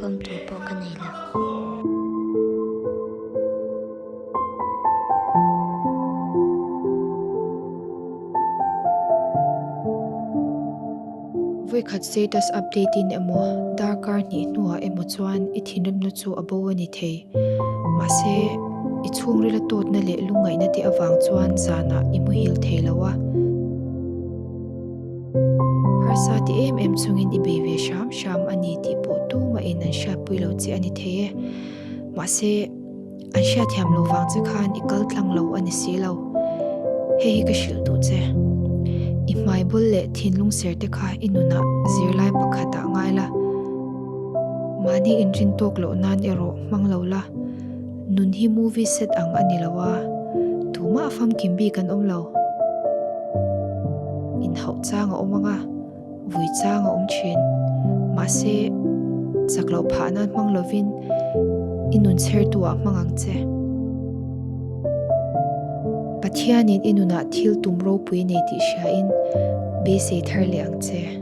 Kawm tur pawh ka nei lo. Vawikhat status update in emaw darkar hnih hnuah emaw chuan i thinrimna chu a bo a ni thei. Mahse, i chhungrila tawtna leh lungngaihna te avang chuan zanah i muhil thei lo a. Harsa ti em em chungin i bei ve hram hram a ni tih pawh tumahin an hriatpui lo che a ni thei e. Mahse, an hriatthiam lo vang che khan i kal tlang lo a ni si lo. Hei hi ka hrilh duh che. I hmai bul leh thinlung ser te kha i nunah zirlai pakhatah ngai la. Mahni inrin tawk loh nan erawh hmang lo la. Nun hi movie set ang a ni lo a, tumah famkim bik an awm lo. Inhauh chang a awm ang a, vui chang a awm thin. Mahse, chak loh phah nan hmang lovin i nun chhertu ah hmang ang che. Pathianin i nunah thil tum ropui nei tih hriain beisei thar leh ang che.